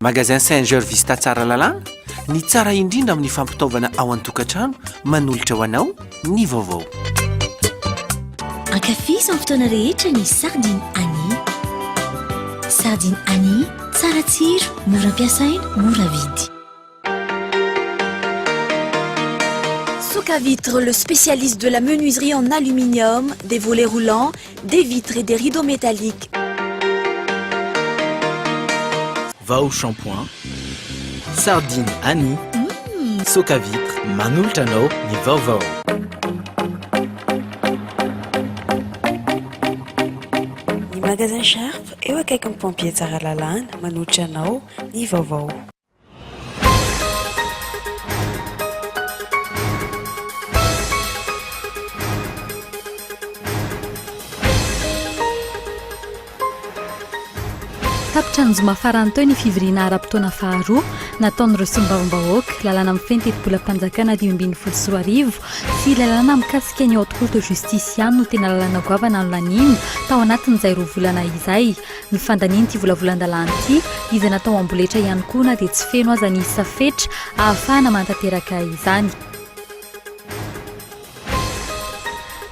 Magasin Saint Georges Vista Tsaralalàna, ny tsara indrindra amin'ny fampitaovana ao an-tokantrano manolotra ho anao ny vaovao. Ankafizo amin'ny fotoana rehetra ny sardine Annie. Sardine Annie, tsara tsiro, mora ampiasaina, mora vidy. Soka Vitre, le spécialiste de la menuiserie en aluminium, des volets roulants, des vitres et des rideaux métalliques. Vao shampoing, sardine Annie, Soka Vitre, manolotra anao ny vaovao. Ny magasin Sharp eo akaikin'ny pompier Tsaralalàna manolotra anao ny vaovao. Tapitra ny zoma farany teo ny fivoriana ara-potoana faharoa nataon'ireo solombavambahoaka, lalàna mifehy ny tetibolam-panjakana 2015 sy ilay lalàna mikasika ny Haute Cour de Justice ihany no tena lalàna goavana nolaniana tao anatin'izay roa volana izay. Ny fandanian'ity volavolan-dalàna ity, izay natao amboletra ihany koa na dia tsy feno aza ny isa fetra ahafahana manatanteraka izany.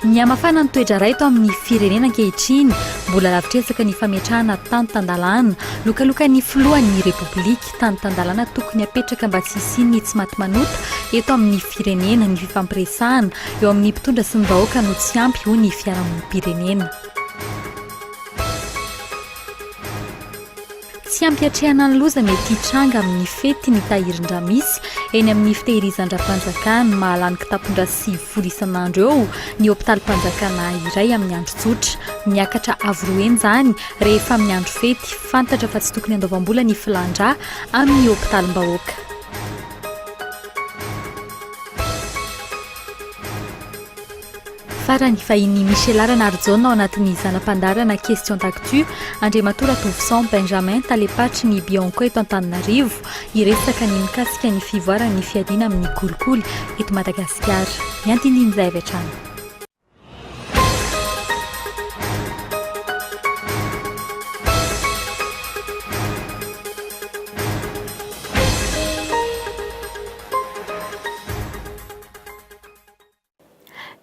Mihamafana ny toe-draharaha eto amin'ny firenena ankehitriny. Mbola lavitr'ezaka ny fametrahana tany tan-dalàna. Lokalokan'ny filohan'ny Repoblika, tany tan-dalàna tokony hapetraka mba tsy hisian'ny tsy maty manota eto amin'ny firenena. Ny fifampiresahana eo amin'ny mpitondra sy ny vahoaka no tsy ampy, hoy ny fiarahamonim-pirenena. Tsy ampy hiatrehana ny loza mety hitranga amin'ny fety ny tahirin-dra misy eny amin'ny fitehirizan-dram-panjakana. Mahalany kitapon-dra 90 isan'andro eo ny hopitalim-panjakana iray amin'ny andro tsotra. Miakatra avo roa heny izany rehefa amin'ny andro fety. Fantatra fa tsy tokony handoavam-bola ny filan-dra amin'ny hopitalim-bahoaka. Farany, vahinin'i Michela Ranarijaona ao anatin'ny zana-pandaharana Question d'actu, Andriamatoa Ratovoson Benjamin, talem-paritry ny Bianco eto Antananarivo, hiresaka ny mikasika ny fivoaran'ny fiadiana amin'ny kolikoly eto Madagasikara. Ny andinindin'izay avy hatrany.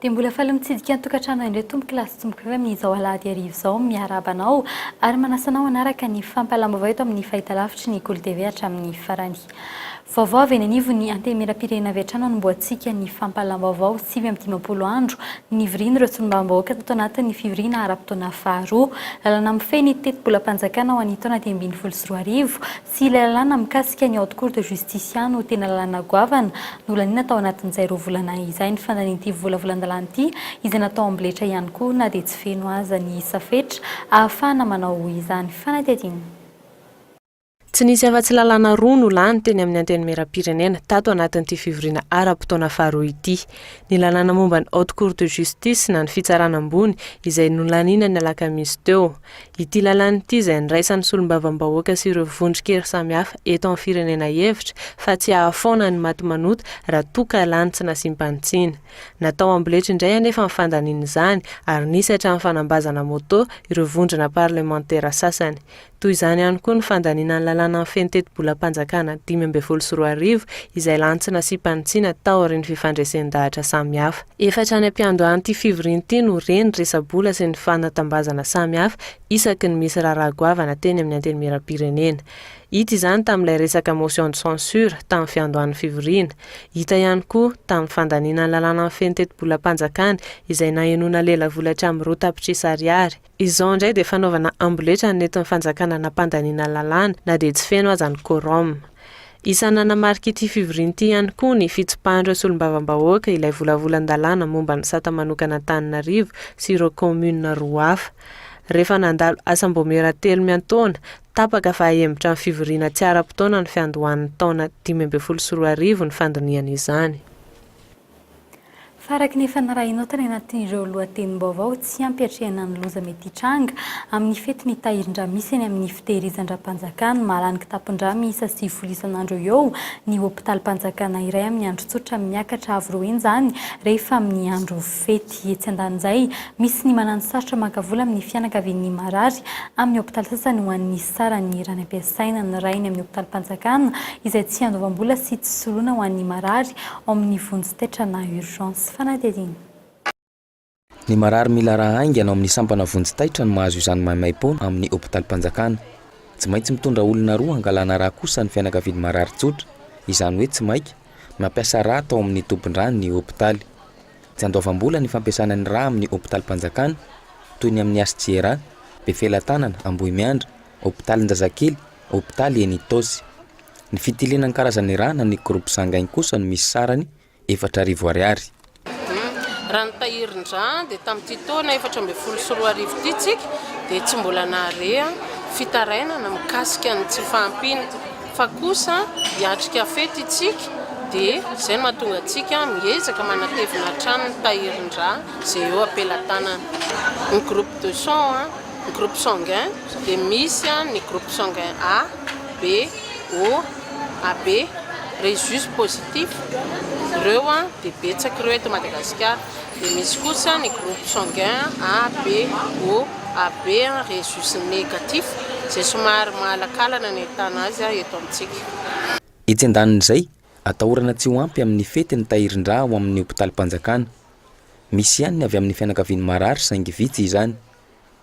Dia mbola faly mitsidika ny tokantrano indray tompoko lahy sy tompoko vavy amin'izao alahady hariva izao. Miarahaba anao ary manasa anao hanaraka ny fampahalalam-baovao eto amin'ny fahitalavitry ny Kolo TV hatramin'ny farany. Vaovao avy eny anivon'ny Antenimierampirenena avy hatrany hanombohantsika ny fampahalalam-baovao 59 andro nivorian'ireo solombavambahoaka tato anatin'ny fivoriana ara-potoana faharoa. Lalàna mifehy ny tetibolam-panjakana ho an'ny taona 2015 Tsy ilay lalàna mikasika ny Haute Cour de Justice ihany no tena lalàna goavana nolaniana tao anatin'izay roa volana izay. Ny fandanian'ity volavolan-dalàna ity izay natao amboletra ihany koa na dia tsy feno aza ny isa fetra ahafahana manao izany fanadihadiana. Tsy nisy afa-tsy lalàna roa no lany teny amin'ny Antenimierampirenena tato anatin'ity fivoriana ara-potoana faharoa ity. Ny lalàna momba ny Haute Cour de Justice na ny Fitsarana ambony izay nolaniana ny alakamisy teo. Ity lalàna ity izay niraisan'ny solombavambahoaka sy ireo vondron-kery samihafa eto amin'ny firenena hevitra fa tsy hahafoana ny maty manota raha toa ka lany tsy nasiam-panitsiana. Natao amboletra indray anefa ny fandaniana izany ary nisy hatramin'ny fanambazana moto ireo vondrona parlemantera sasany. Toy izany ihany koa ny fandaniana ny lalàna mifehy ny tetibolam-panjakana 2015 izay lany tsy nasiam-panitsiana taorian'ny fifandresen-dahatra samihafa. Efa hatrany am-piandohan'ity fivoriana ity no re ny resa-bola sy ny fanatambazana samihafa isaky ny misy raharaha goavana teny amin'ny Antenimierampirenena. Hita izany tamin'ilay resaka motion de censure tamin'ny fiandohan'ny fivoriana. Hita ihany koa tamin'ny fandaniana ny lalàna mifehy ny tetibolam-panjakana izay nahenoana lelavola hatramin'ny roa tapitrisa ariary. Izao indray dia fanaovana amboletra ny nentin'ny fanjakana nampandaniana lalàna na dia tsy feno aza ny quorum. Isan'ny nanamarika ity fivoriana ity ihany koa ny fitsipahan'ireo solombavambahoaka ilay volavolan-dalàna momba ny sata manokana Antananarivo sy ireo kaominina roa hafa. Rehefa nandalo asam-baomiera telo miantaona, tapaka fa hahemotra ny fivoriana tsy ara-potoana ny fiandohan'ny taona 2015 ny fandinihana izany. Fa araka ny efa narahinao tany anatin'ireo lohatenim-baovao, tsy ampy atrehana ny loza mety hitranga amin'ny fety ny tahirin-drà misy eny amin'ny fitehirizan-dram-panjakana. Mahalany kitapon-drà miisa 90 isan'andro eo ho eo ny hopitalim-panjakana iray amin'ny andro tsotra miakatra avo roa heny izany rehefa amin'ny andro fety. Etsy andanin'izay, misy ny manano sarotra maka vola amin'ny fianakavian'ny marary amin'ny hopitaly sasany ho an'ny saran'ny rany ampiasaina. Ny rainy amin'ny hopitalim-panjakana izay tsy andoavam-bola sy tsy soloina ho an'ny marary ao amin'ny vonjy taitra na urgence. Fanadihadiana. Ny marary mila ra haingana ao amin'ny sampana vonjy taitra no mahazo izany maimaimpoana amin'ny hopitalim-panjakana. Tsy maintsy mitondra olona roa hangalana ra kosa ny fianakavian'ny marary tsotra, izany hoe tsy maika, mampiasa ra tao amin'ny tobin-dra ny hopitaly. Tsy andoavam-bola ny fampiasana ny ra amin'ny hopitalim-panjakana, toy ny amin'ny HJRA, Befelatanana, Ambohimiandra, Hopitalin-jazakely, hopitaly eny Itaosy. Ny fitiliana ny karazan'ny ra na ny groupe sanguin kosa no misy sarany 4000 ariary. Raha ny tahirin-dra dia tamin'ity taona 2014 ity tsika dia tsy mbola nahare fitarainana mikasika ny tsy fahampiana fa kosa hiatrika fety itsika dia izay no mahatonga antsika miezaka manatevina hatrany ny tahirin-dra izay eo am-pelatanana. Ny groupe de sang, ny groupe sanguin dia misy ny groupe sanguin A, B, O, AB, Rhesus positif, ireo dia betsaka ireo eto Madagasikara. Dia misy kosa ny groupe sanguin A, B, O, AB, Rhesus négatif, izay somary mahalakalana ny ahitana azy eto amintsika. Etsy andanin'izay, atahorana tsy ho ampy amin'ny fety ny tahirin-drà ao amin'ny hopitalim-panjakana. Misy ihany ny avy amin'ny fianakavian'ny marary saingy vitsy izany.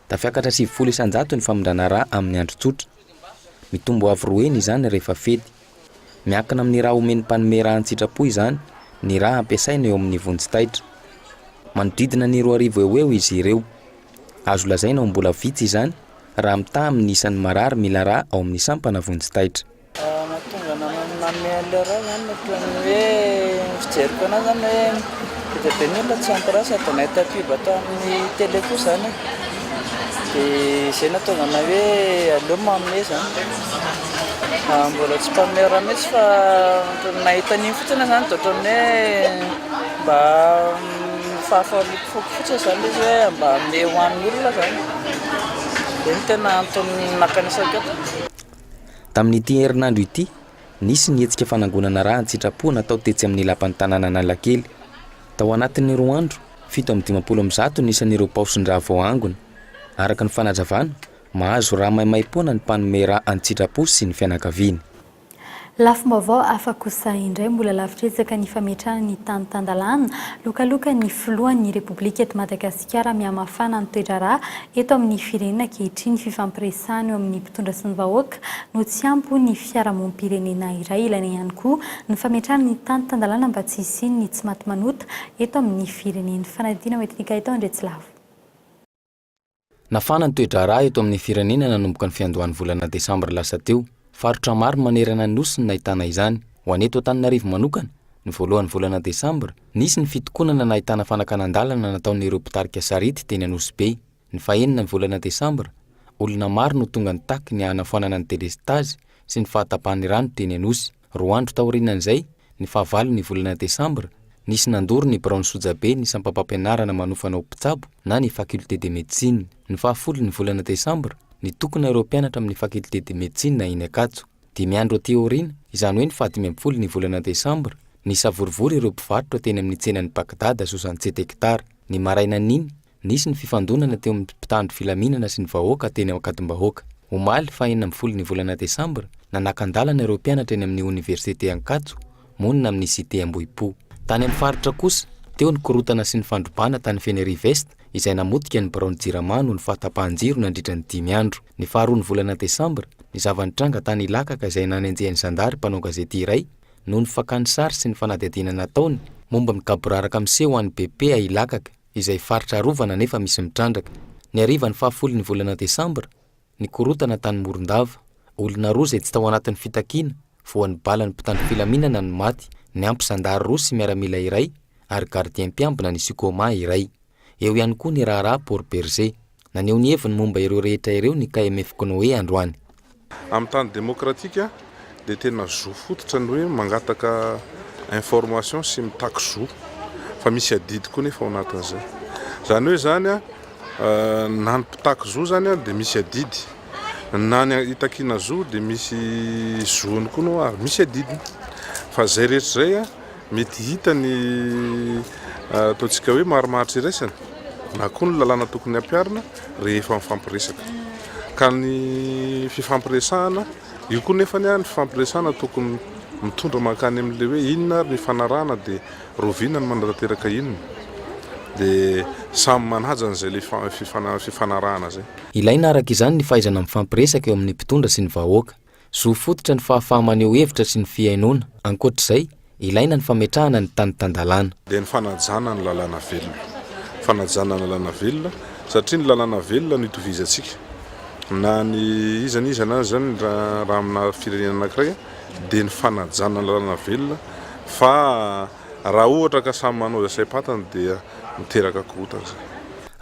Tafiakatra 90% ny famindrana rà amin'ny andro tsotra. Mitombo avo roa heny izany rehefa fety. Miankina amin'ny rà omen'ny mpanome rà an-tsitrapo izany ny rà ampiasaina eo amin'ny vonjy taitra. Manodidina ny 2000 eo ho eo izy ireo. Azo lazaina ho mbola vitsy izany raha mitaha amin'ny isan'ny marary mila rà ao amin'ny sampana vonjy taitra. Nahatonga anah nanome an'ilay raha zany ohatran'ny hoe ny fijeriko anazy zany hoe be dia be ny olona tsy ampy rà sady nahita pub tamin'ny télé koa zany e, dia izay nahatonga anah hoe aleo manome zany, mbola tsy mpanome rà mihitsy fa ohatran'ny nahita an'iny fotsiny aho zany dia ohatran'ny hoe mba fahafaham-po fotsiny zany ilay izy hoe mba hanome ho an'ny olona zany, izay no tena antony nankanesako eto. Tamin'ity herinandro ity, nisy ny hetsika fanangonana rà an-tsitrapo natao tetsy amin'ny lapan'ny tanàna Analakely. Tao anatin'ny roa andro, 157 ny isan'ireo paosin-drà voaangona. Araka ny fanazavana, mahazo rà maimaimpoana ny mpanome rà an-tsitrapo sy ny fianakaviany. Lafim-baovao hafa kosa indray, mbola lavitr'ezaka ny fametrahana ny tany tan-dalàna, lokalokan'ny filohan'ny Repoblika eto Madagasikara mihamafana ny toe-draharaha eto amin'ny firenena ankehitriny, fifampiresahana eo amin'ny mpitondra sy ny vahoaka no tsy ampy hoy ny fiarahamonim-pirenena iray, ilaina ihany koa ny fametrahana ny tany tan-dalàna mba tsy hisian'ny tsy maty manota eto amin'ny firenena. Fanadihadiana hoentin'i Gaëtan Andriatsilavo. Nafana ny toe-draharaha eto amin'ny firenena nanomboka ny fiandohan'ny volana desambra lasa teo. Faritra maro manerana ny Nosy no nahitana izany. Ho an'ny eto Antananarivo manokana, ny voalohan'ny volana desambra, nisy ny fitokonana nahitana fanakanan-dalana nataon'ireo mpitarika sarety teny Anosibe. Ny fahenina ny volana desambra, olona maro no tonga nitaky ny hanafoanana ny delestazy sy ny fahatapahan'ny rano teny Anosy. Roa andro taorianan'izay, ny fahavalo ny volana desambra, nisy nandoro ny biraon'ny sojabe ny sampam-pampianarana manofana ho mpitsabo na ny faculté de médecine. Ny fahafolo ny volana desambra, nitokona ireo mpianatra amin'ny faculté de médecine eny Ankatso. Dimy andro aty aoriana, izany hoe ny fahadimy ambin'ny folo ny volana desambra, nisavorovoro ireo mpivarotra teny amin'ny tsenan'i Bagdad soixante-sept hectares. Ny marainan'iny, Nisy ny fifandonana teo amin'ny mpitandro filaminana sy ny vahoaka teny Ankadimbahoaka. Omaly, faha 16 ny volana desambra, nanakan-dalana ireo mpianatra eny amin'ny oniversite Ankatso, monina amin'ny cité Ambohipo. Tany amin'ny faritra kosa, teo ny korontana sy ny fandrobana tany Fenerive Est, izay namotika ny biraon'ny Jirama noho ny fahatapahan-jiro nandritra ny dimy andro. Ny faharoa ny volana desambra, ny zava-nitranga tany Ilakaka izay nanenjehan'ny zandary mpanao gazety iray noho ny fakany sary sy ny fanadihadiana nataony momba ny gaboraraka miseho any BP Ilakaka. izay faritra arovana nefa misy mitrandraka. Ny harivan'ny fahafolon'ny volana desambra, nikorontana tany Morondava. Olona roa izay tsy tao anatin'ny fitakiana, voan'ny balan'ny mpitandro filaminana no maty, niampy zandary roa sy miaramila iray ary gardien mpiambina ny Sucoma iray. Eo ihany koa ny raharaha Port Bergé. Naneho ny heviny momba ireo rehetra ireo ny KMF Cnoe androany. Amin'ny tany demokratika dia tena zo fototra ny hoe mangataka information sy mitaky zo. Fa misy adidy koa nefa ao anatin'izay. Izany hoe izany na ny mpitaky zo izany dia misy adidy, na ny itakiana zo dia misy zoany koa no ary misy adidiny. Fa izay rehetra izay mety hita ny ataontsika hoe marimaritra iraisana na koa ny lalàna tokony hampiharina rehefa mifampiresaka. Ka ny fifampiresahana, io koa nefany ny fifampiresahana tokony mitondra mankany amin'ilay hoe inona ary ny ifanarahana dia Rahoviana no manatanteraka inona? Dia samy manaja an'izay ilay fifanarahana izay. Ilaina araka izany ny fahaizana mifampiresaka eo amin'ny mpitondra sy ny vahoaka. Zo fototra ny fahafaha-maneho hevitra sy ny fihainoana. Ankoatra izay, ilaina ny fametrahana ny tany tan-dalàna. Dia ny fanajana ny lalàna velona. Fanajana ny lalàna velona, satria ny lalàna velona no itovizantsika. Na ny iza na iza na izany raha amina firenena anankiray dia ny fanajana ny lalàna velona fa raha ohatra ka samy manao izay saim-pantany dia miteraka korontana izay.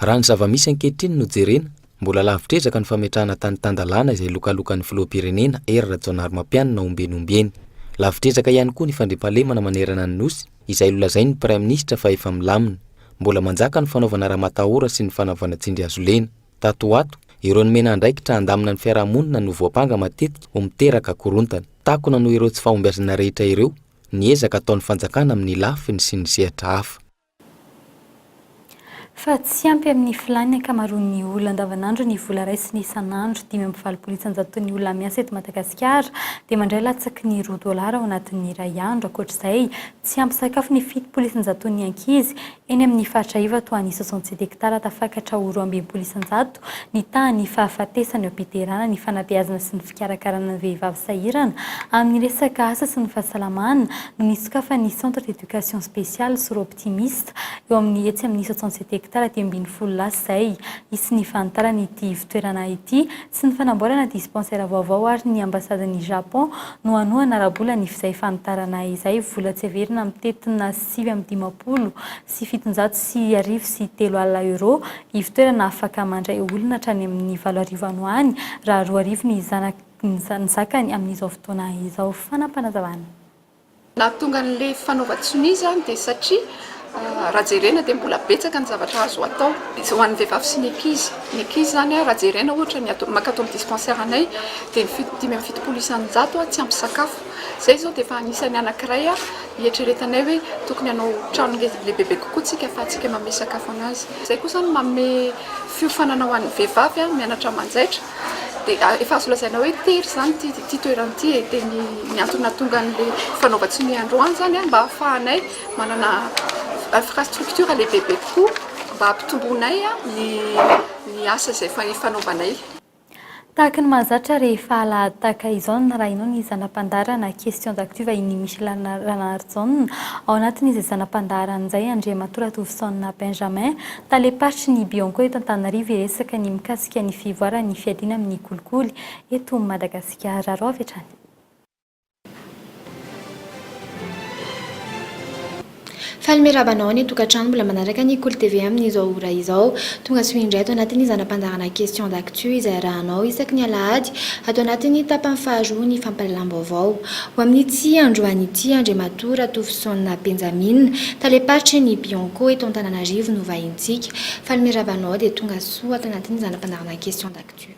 Raha ny zava-misy ankehitriny no jerena, mbola lavitr'ezaka ny fametrahana tany tan-dalàna izay lokalokan'ny filoham-pirenena Hery Rajaonarimampianina ombieny ombieny. Lavitr'ezaka ihany koa ny fandriampahalemana manerana ny Nosy izay nolazain'ny Praiminisitra fa efa milamina. Mbola manjaka ny fanaovana ramatahora sy ny fanaovana tsindry hazolena. Tato ho ato, ireo nomena andraikitra handamina ny fiarahamonina no voampanga matetika ho miteraka korontana. Takona noho ireo tsy fahombiazana rehetra ireo ny ezaka ataon'ny fanjakana amin'ny lafiny sy ny sehatra hafa. Fa tsy ampy amin'ny filàn'ny ankamaroan'ny olona andavanandro ny vola raisiny isan'andro. 85 isan-jaton'ny olona miasa eto Madagasikara dia mandray latsaky ny roa dolara ao anatin'ny iray andro. Ankoatra izay, tsy ampy sakafo ny 70 isan-jaton'ny ankizy Eny amin'ny faritra iva toa an'i Soixante-sept hectares tafakatra ho 62% ny tahan'ny fahafatesana eo am-piterahana, ny fanabeazana sy ny fikarakarana ny vehivavy sahirana amin'ny resaka asa sy ny fahasalamana no nisokafan'ny Centre d'éducation spéciale Soroptimist eo amin'ny etsy amin'ny Soixante-sept hectares 15 lasa izay. Hisy ny fanitarana ity ivotoerana ity sy ny fanamboarana dispensaire vaovao ary ny ambasadin'i Japon no hanohana ara-bola ny fizay fanitarana izay. Vola tsy heverina mitentina 1759 euros, ivotoerana afaka mandray olona hatrany amin'ny 8000 any ho any, raha 2000 ny zanak ny zakany amin'izao fotoana izao. Fanapanazavana. Nahatonga an'ilay fanaovan-tsonia izany dia satria raha jerena dia mbola betsaka ny zavatra azo atao ho an'ny vehivavy sy ny ankizy. Ny ankizy izany raha jerena ohatra ny ato mankato amin'ny dispensaire anay dia ny 75 isan-jato tsy ampy sakafo. Izay izao dia efa anisan'ny anankiray hieritreretanay hoe tokony hanao trano lehibebe kokoa tsika ahafahantsika manome sakafo an'azy. Izay koa izany manome fiofanana ho an'ny vehivavy mianatra manjaitra. Dia efa azo lazaina hoe tery izany ity ity toerana ity e. Dia ny ny antony nahatonga an'ilay fanaovan-tsonia androany izany mba hahafahanay manana infrastructure lehibebe kokoa mba hampitomboanay ny ny asa izay efa ifanaovanay. Tahaka ny mahazatra rehefa alahady tahaka izao no narahinao ny zana-pandaharana Question d'actu vahinin'i Michel Ranaharijaona. Ao anatin'izay zana-pandaharana izay Andriamatoa Ratovoson Benjamin, talem-paritry ny Bianco eto Antananarivo hiresaka ny mikasika ny fivoaran'ny fiadiana amin'ny kolikoly eto Madagasikara. Araho avy hatrany. Faly miarahaba anao any an-tokantrano mbola manaraka ny Kolo TV amin'izao ora izao. Tonga soa indray ato anatin'ny zana-pandaharana Question d'actu izay arahanao isaky ny alahady ato anatin'ny tapany faharoa ny fampahalalam-baovao. Ho amin'ity androany ity, Andriamatoa Ratovoson Benjamina, talem-paritry ny Bianco eto Antananarivo no vahintsika. Faly miarahaba anao dia tonga soa ato anatin'ny zana-pandaharana Question d'actu.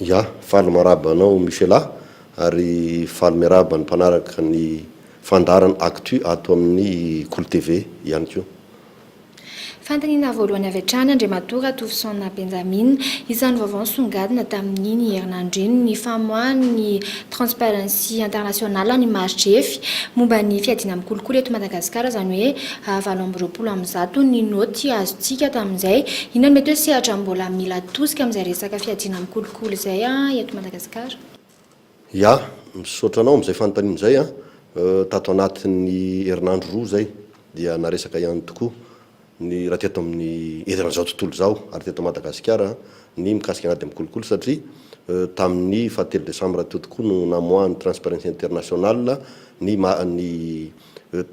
Ya, faly miarahaba anao Michela ary faly miarahaba ny mpanaraka ny fandaharana Actu ato amin'ny Kolo TV ihany koa. Fanontaniana voalohany avy hatrany, Andriamatoa Ratovoson Benjamina, isan'ny vaovao nisongadina tamin'iny herinandro iny ny famoahan'ny Transparency International ny mari-drefy momba ny fiadiana amin'ny kolikoly eto Madagasikara, izany hoe 128 ny naoty azontsika tamin'izay. Inona no mety hoe sehatra mbola mila tosika amin'izay resaka fiadiana amin'ny kolikoly izay eto Madagasikara? Ya, misaotra anao amin'izay fanontaniana izay an! Tato anatin'ny herinandro roa izay dia naresaka ihany tokoa ny raha teto amin'ny eran'izao tontolo izao ary teto Madagasikara ny mikasika ny ady amin'ny kolikoly satria tamin'ny fahatelo desambra teo tokoa no namoahan'ny Transparency International ny ny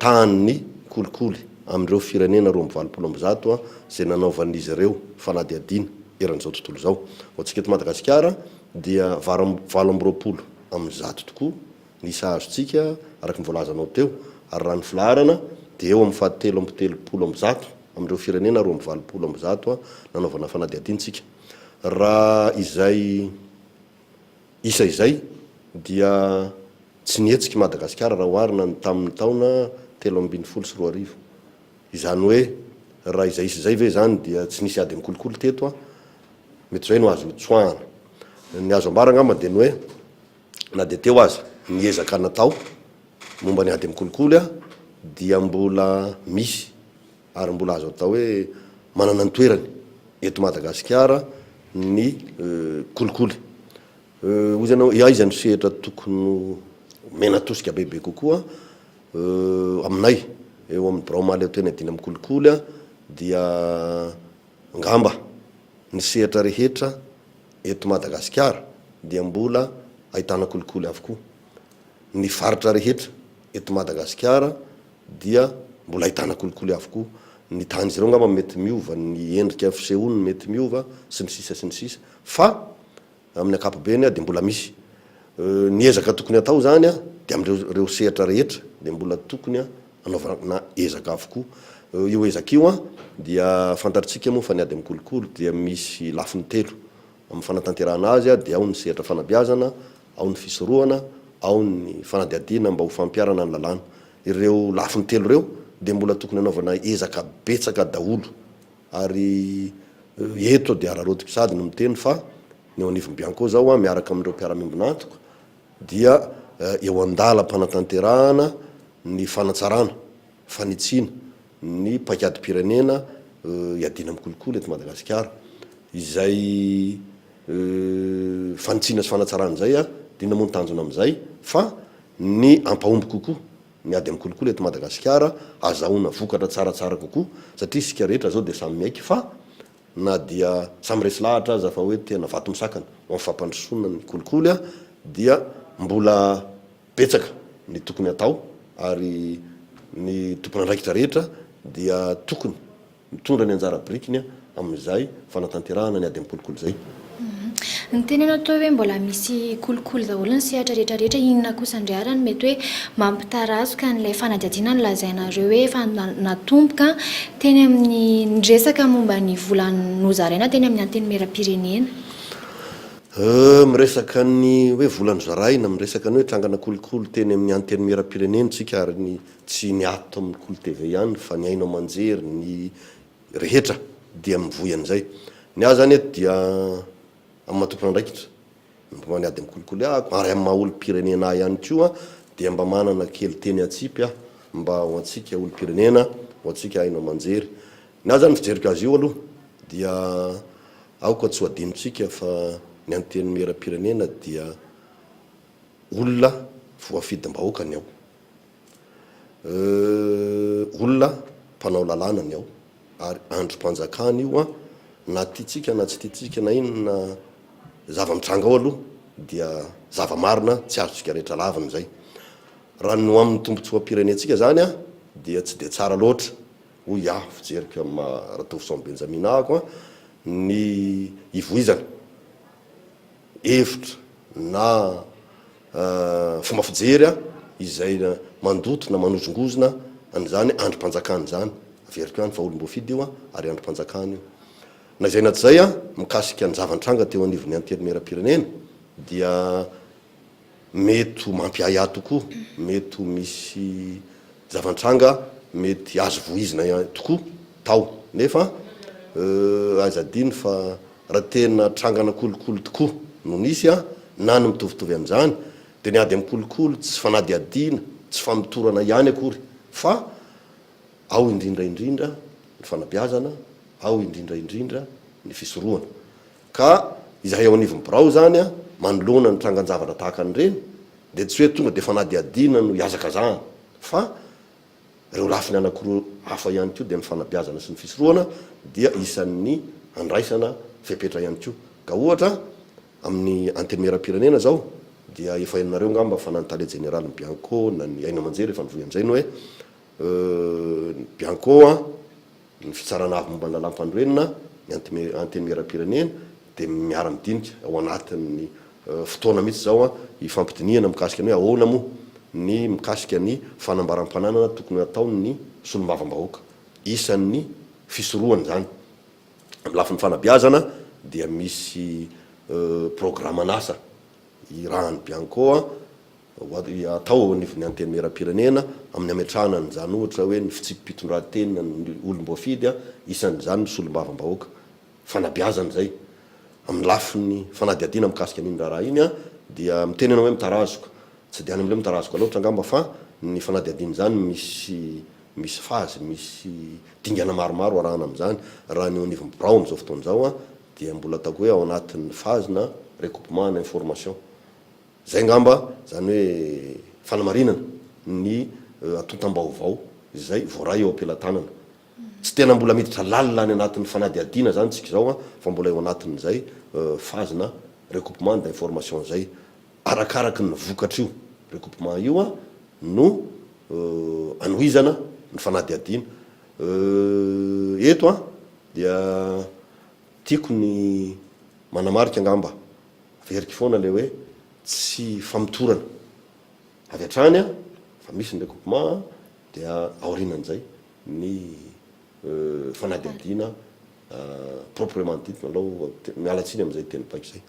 tahan'ny kolikoly amin'ireo firenena 182 izay nanaovan'izy ireo fanadihadiana eran'izao tontolo izao. Ho antsika eto Madagasikara dia 128 tokoa ny isa azontsika araka ny voalazanao teo ary raha ny filaharana. Dia eo amin'ny fahatelo 133 amin'ireo firenena 182 nanaovana fanadihadiana isika. Raha izay isa izay dia tsy nihetsika i Madagasikara raha oharina ny tamin'ny taona 2013. Izany hoe raha izay isa izay ve izany dia tsy nisy ady amin'ny kolikoly teto? Mety izay no azo tsoahana. Ny azo ambara angamba dia ny hoe na dia teo aza ny ezaka natao momba ny ady amin'ny kolikoly dia mbola misy ary mbola azo atao hoe manana ny toerany eto Madagasikara ny kolikoly. Hoy ianao hoe aiza no sehatra tokony omena tosika bebe kokoa? Aminay eo amin'ny birao mahaleo tena iadiana amin'ny kolikoly dia angamba ny sehatra rehetra eto Madagasikara dia mbola ahitana kolikoly avokoa. Ny faritra rehetra eto Madagasikara dia mbola ahitana kolikoly avokoa. Ny tahan'izy ireo angamba mety miova, ny endrika fisehoany mety miova, sy ny sisa sy ny sisa Fa amin'ny ankapobeny dia mbola misy. Ny ezaka tokony hatao izany dia amin'ireo ireo sehatra rehetra dia mbola tokony hanaovana ezaka avokoa. Io ezaka io dia fantatritsika moa fa ny ady amin'ny kolikoly dia misy lafiny telo. Amin'ny fanatanterahana azy dia ao ny sehatra fanabeazana, ao ny fisorohana, ao ny fanadihadiana mba ho fampiharana ny lalàna. Ireo lafiny telo ireo dia mbola tokony hanaovana ezaka betsaka daholo ary eto dia araraotiko sady ny miteny fa ny eo anivon'ny Bianco izao miaraka amin'ireo mpiara-miombon'antoka dia eo an-dalam-panatanterahana ny fanatsarana, fanitsiana ny paikadim-pirenena iadiana amin'ny kolikoly eto Madagasikara. Izay fanitsiana sy fanatsarana izay, inona moa ny tanjona amin'izay fa ny hampahomby kokoa ny ady amin'ny kolikoly eto Madagasikara, azahoana vokatra tsaratsara kokoa satria isika rehetra izao dia samy miaiky fa na dia samy resy lahatra aza fa hoe tena vato misakana ho amin'ny fampandrosoana ny kolikoly dia mbola betsaka ny tokony hatao ary ny tompon'andraikitra rehetra dia tokony mitondra ny anjara birikiny amin'izay fanatanterahana ny ady amin'ny kolikoly izay. Niteny ianao teo hoe mbola misy kolikoly daholo ny sehatra rehetra rehetra, inona kosa indray ary no mety hoe mampitarazoka an'ilay fanadihadiana nolazainareo hoe efa natomboka teny amin'ny niresaka momba ny vola nozaraina teny amin'ny Antenimierampirenena? Miresaka ny hoe vola nozaraina, miresaka ny hoe trangana kolikoly teny amin'ny Antenimierampirenena isika ary ny tsy ny ato amin'ny Kolo TV ihany fa ny haino aman-jery, ny rehetra dia mivoy an'izay. Ny ahy izany eto dia amin'ny maha tompon'andraikitra momba ny ady amin'ny kolikoly ahako ary amin'ny maha olom-pirenena ahy ihany koa dia mba manana kely teny atsipy aho mba ho antsika olom-pirenena, ho antsika haino aman-jery. Ny ahy izany ny fijeriko azy io aloha dia aoka tsy ho adinontsika fa ny Antenimierampirenena dia olona voafidim-bahoaka ny ao. Olona mpanao lalàna ny ao ary andrim-panjakana io an, na tiantsika na tsy tiantsika na inona zava-mitranga ao aloha dia zava-marina tsy azontsika rehetra lavina izay. Raha ny ho amin'ny tombontsoam-pirenentsika izany an dia tsy dia tsara loatra hoy aho fijeriko amin'ny maha Ratovoson Benjamina ahako an, ny hivoizana hevitra na fomba fijery izay mandoto na manozongozona an'izany andrim-panjakana izany. Averiko ihany fa olom-boafidy io ary andrim-panjakana io. Na izay na tsy izay, mikasika ny zava-nitranga teo anivon'ny Antenimierampirenena dia mety ho mampiahiahy tokoa, mety ho misy zava-nitranga mety azo vohizina ihany tokoa tao. Nefa aiza adino fa raha tena trangana kolikoly tokoa no nisy na ny mitovitovy amin'izany dia ny ady amin'ny kolikoly tsy fanadihadiana, tsy famotorana ihany akory fa ao indrindra indrindra ny fanabeazana, ao indrindra indrindra ny fisorohana. Ka izahay ao anivon'ny birao izany manoloana ny trangan-javatra tahaka an'ireny dia tsy hoe tonga dia fanadihadiana no ihazakazahana fa ireo lafiny anankiroa hafa ihany koa dia ny fanabeazana sy ny fisorohana dia isan'ny andraisana fepetra ihany koa. Ka ohatra amin'ny Antenimierampirenena izao dia efa henonareo angamba fa na ny tale jeneralin'ny Bianco na ny haino aman-jery efa nivoy an'izay ny hoe ny Bianco Ny Fitsarana Avo momba ny Lalàmpanorenana, ny Antenimierampirenena dia miara-midinika ao anatin'ny fotoana mihitsy izao hifampidinihana mikasika ny hoe ahoana moa ny mikasika ny fanambaram-pananana tokony hataon'ny solombavambahoaka. Isan'ny fisorohana izany. Amin'ny lafiny fanabeazana dia misy programan'asa irahan'ny Bianco ho atao eo anivon'ny Antenimierampirenena amin'ny hametrahana an'izany ohatra hoe ny fitsipi-pitondran-tena ny olom-boafidy, isan'izany ny solombavambahoaka. Fanabeazana izay. Amin'ny lafiny fanadihadiana mikasika an'iny raharaha iny dia miteny ianao hoe mitarazoka. Tsy dia any amin'ilay mitarazoka loatra angamba fa ny fanadihadiana izany misy misy phase, misy dingana maromaro arahana amin'izany. Raha ny eo anivon'ny birao amin'izao fotoana izao dia mbola ataoko hoe ao anatin'ny phase-na recoupement ana information. Izay angamba izany hoe fanamarinana ny antontam-baovao izay voaray eo am-pelatanana. Tsy tena mbola miditra lalina any anatin'ny fanadihadiana izany isika izao fa mbola eo anatin'izay phase-na recoupement d'information izay. Arakaraky ny vokatr'io recoupement io no anohizana ny fanadihadiana. Eto dia tiako ny manamarika angamba, averiko foana ilay hoe tsy famotorana avy hatrany fa misy ny recoupement dia aorianan'izay ny fanadihadiana proprement dit aloha, miala tsiny amin'izay teny baiko izay.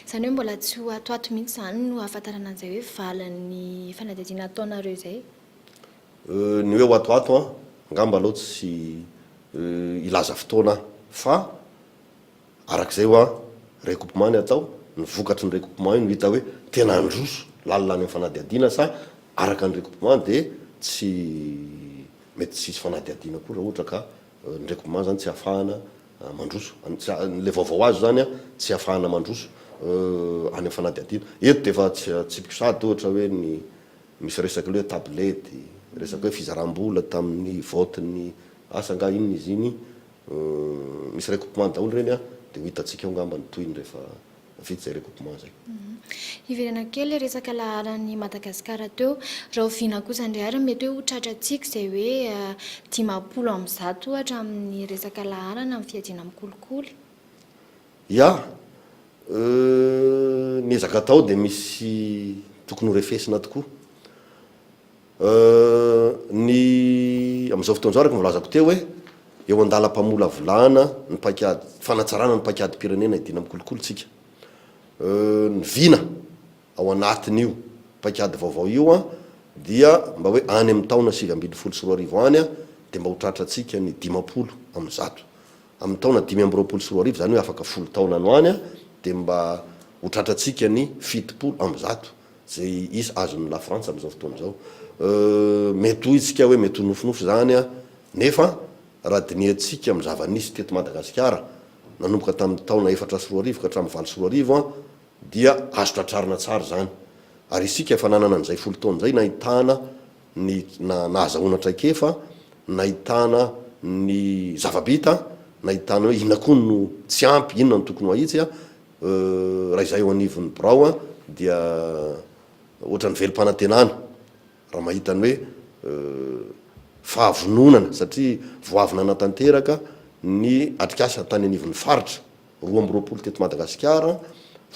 Izany hoe mbola tsy ho ato ato mihitsy izany no ahafantarana an'izay hoe valin'ny fanadihadiana ataonareo izay? Ny hoe ho ato ato an, angamba aloha tsy hilaza fotoana aho fa Arak'izay hoa, recoupement ny atao, ny vokatry ny recoupement io no hita hoe tena handroso lalina any amin'ny fanadihadiana sa araka ny recoupement dia tsy mety tsy hisy fanadihadiana koa raha ohatra ka ny recoupement zany tsy ahafahana mandroso, ilay vaovao azo zany tsy ahafahana mandroso any amin'ny fanadihadiana. Eto dia efa tsy atsipiko sahady ohatra hoe ny misy resaka ilay hoe tablette, resaka hoe fizaram-bola tamin'ny vote-n'ny asa angaha inona izy iny, Misy recoupement daholo ireny an, dia ho hitantsika eo angamba ny tohiny rehefa vita izay recoupement izay. Hiverena kely ilay resaka laharan'i Madagasikara teo. Rahoviana kosa indray ary mety hoe ho tratrantsika izay hoe 150 ohatra amin'ny resaka laharana amin'ny fiadiana amin'ny kolikoly? Ya, ny ezaka atao dia misy tokony ho refesina tokoa. Ny amin'izao fotoana izao araka ny voalazako teo hoe eo an-dalam-pamolavolana ny paikady fanatsarana ny paikadim-pirenena hiadiana amin'ny kolikoly isika. Ny vina ao anatin'io paikady vaovao io dia mba hoe any amin'ny taona 2019 any dia mba ho tratrantsika ny 150. Amin'ny taona 2025, izany hoe afaka folo taona any ho any dia mba ho tratrantsika ny 170. Izay isa azon'ny La Frantsa amin'izao fotoana izao. Mety hoy isika hoe mety ho nofinofy izany an, nefa raha dinihantsika amin'ny zava-nisy teto Madagasikara nanomboka tamin'ny taona 2004 ka hatramin'ny 2008 an, dia azo tratrarina tsara izany. Ary isika efa nanana an'izay folo taona izay nahitana ny nahazahoana traikefa, nahitana ny zava-bita, nahitana hoe inona koa no tsy ampy, inona no tokony ho ahitsy an, Raha izahay eo anivon'ny birao dia ohatran'ny velom-panantenana raha mahita ny hoe fahavononana satria vao avy nanatanteraka ny atrikasa tany anivon'ny faritra 22 teto Madagasikara,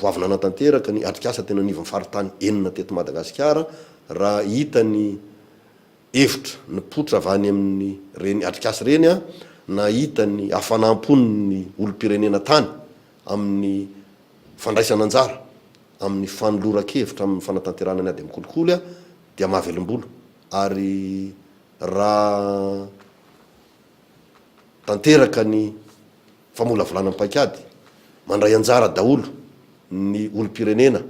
vao avy nanatanteraka ny atrikasa teny anivon'ny faritany enina teto Madagasikara, raha hita ny hevitra nipoitra avy any amin'ireny atrikasa ireny nahita ny hafanam-pon'ny olom-pirenena tany amin'ny fandraisana anjara amin'ny fanoloran-kevitra amin'ny fanatanterahana ny ady amin'ny kolikoly dia mahavelom-bolo ary raha tanteraka ny famolavolana ny paikady, mandray anjara daholo ny olom-pirenena,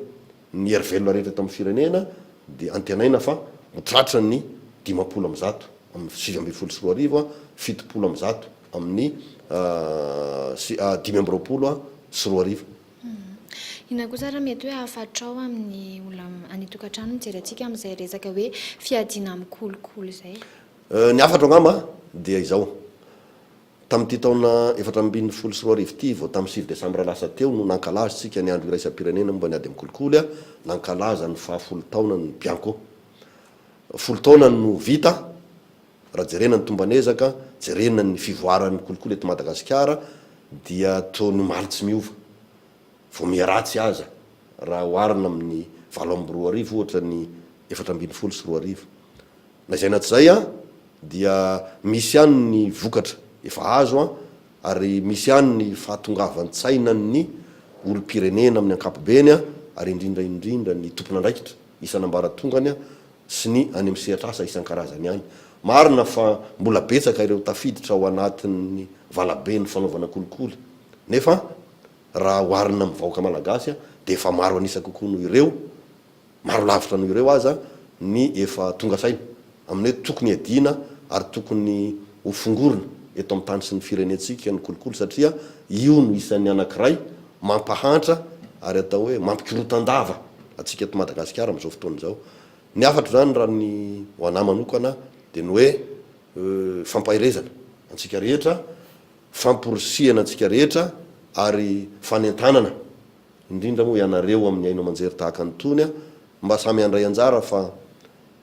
ny hery velona rehetra eto amin'ny firenena dia antenaina fa ho tratra ny 150 amin'ny 2019, 170 amin'ny 2025. Inona kosa ary mety hoe hafatrao amin'ny olona any an-tokantrano mijery antsika amin'izay resaka hoe fiadiana amin'ny kolikoly izay? Ny hafatro angamba dia izao, tamin'ity taona 2014 ity, vao tamin'ny sivy desambra lasa teo no nankalaza isika ny andro iraisam-pirenena momba ny ady amin'ny kolikoly, nankalaza ny fahafolo taonan'ny Bianco. Folo taona no vita, Raha jerena ny tomban'ezaka, jerena ny fivoaran'ny kolikoly eto Madagasikara dia toa ny omaly tsy miova. Vao miha-ratsy aza raha oharina amin'ny 2008 ohatra ny 2014. Na izay na tsy izay. dia misy ihany ny vokatra efa azo an, ary misy ihany ny fahatongavan-tsainan'ny olom-pirenena amin'ny ankapobeny ary indrindra indrindra ny tompon'andraikitra isan'ambaratongany sy ny any amin'ny sehatr'asa isan-karazany any. Marina fa mbola betsaka ireo tafiditra ao anatin'ny valaben'ny fanaovana kolikoly nefa raha oharina amin'ny vahoaka malagasy dia efa maro an'isa kokoa noho ireo Maro lavitra noho ireo aza ny efa tonga saina amin'ny hoe tokony hiadiana ary tokony ho fongorina eto amin'ny tany sy ny firenentsika ny kolikoly satria io no isan'ny anankiray mampahantra ary atao hoe mampikorotan-dava antsika eto Madagasikara amin'izao fotoana izao. Ny hafatro izany raha ny ho anà manokana dia ny hoe fampaherezana antsika rehetra, famporisihana antsika rehetra ary fanentanana indrindra moa ianareo amin'ny haino aman-jery tahaka an'itony a, mba samy handray anjara fa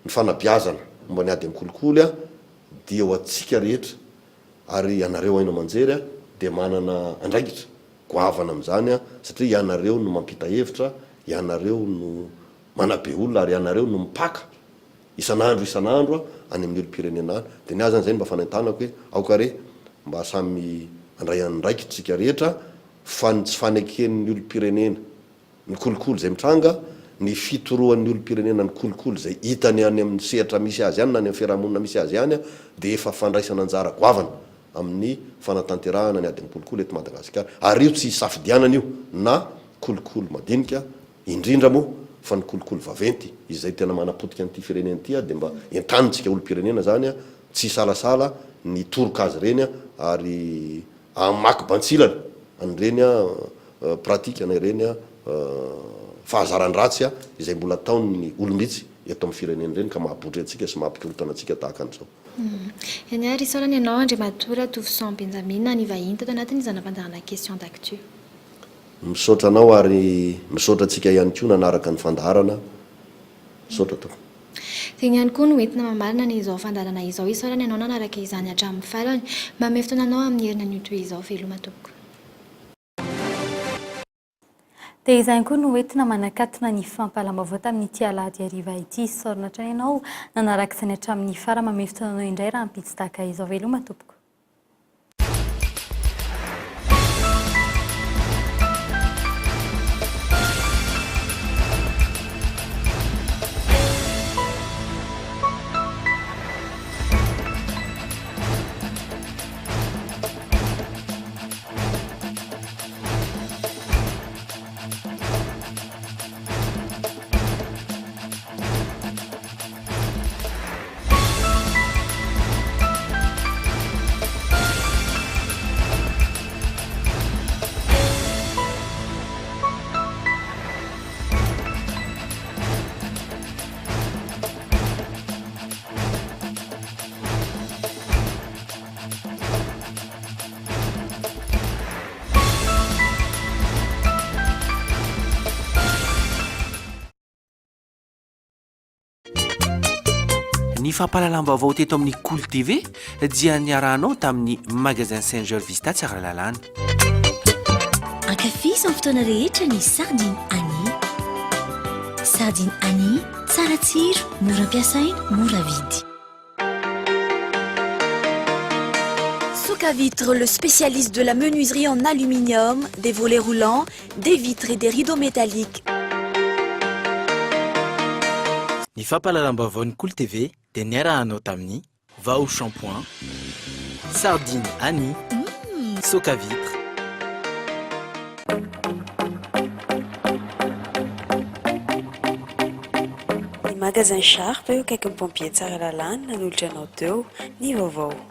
ny fanabeazana momba ny ady amin'ny kolikoly a dia ho antsika rehetra ary ianareo haino aman-jery a dia manana andraikitra goavana amin'izany a satria ianareo no mampita hevitra, ianareo no manabe olona ary ianareo no mipaka isan'andro isan'andro a any amin'ny olom-pirenena any. Dia ny ahy izany izay no mba fanentanako hoe aoka re mba samy handray andraikitra isika rehetra fa ny tsy faneken'ny olom-pirenena ny kolikoly izay mitranga, ny fitoroan'ny olom-pirenena ny kolikoly izay hitany any amin'ny sehatra misy azy any na any amin'ny fiarahamonina misy azy any dia efa fandraisana anjara goavana amin'ny fanatanterahana ny adin'ny kolikoly eto Madagasikara. Ary io tsy isafidianana io na kolikoly madinika, indrindra moa fa ny kolikoly vaventy izay tena manapotika an'ity firenena ity dia mba entanintsika olom-pirenena izany tsy hisalasala ny hitoroka azy ireny ary Hamaky bantsilana an'ireny pratique na ireny fahazaran-dratsy izay mbola ataon'ny olom-bitsy eto amin'ny firenena ireny ka mahabotry antsika sy mampikorontana antsika tahaka an'izao. Eny ary, isaorana ianao Andriamatoa Ratovoson Benjamin nivahiny tato anatin'ny zana-pandaharana Question d'actu. Misaotra anao ary misaotra antsika ihany koa nanaraka ny fandaharana. Misaotra tompoko. Zegny ihany koa no entina mamarana ny izao fandaharana izao. Isaorana ianao nanaraka izany hatramin'ny farany. Manome fotoana anao amin'ny heriny anio toy izao. Veloma tompoko. Dia izany koa no entina manakatona ny fampahalam-baovao tamin'ity alahady hariva ity. Isaorana hatrany ianao nanaraka izany hatramin'ny fara. Manome fotoana anao indray rahampitso tahaka izao. Veloma tompoko. Ny fampahalalam-baovao teto amin'ny Kolo TV dia niarahanao tamin'ny Magasin Saint Georges Vista Tsaralalàna. Ankafizo amin'ny fotoana rehetra ny sardine Annie. Sardine Annie, tsara tsiro, mora ampiasaina, mora vidy. Souk Vitre, le spécialiste de la menuiserie en aluminium, des volets roulants, des vitres et des rideaux métalliques. Ny fampahalalam-baovaon'ny Kolo TV dia niarahanao tamin'ny Vao Shampoing, Sardine Annie, Soka Vitre. Ny magasin Sharp eo akaikin'ny pompier Tsaralalàna nanolotra anao teo ny vaovao.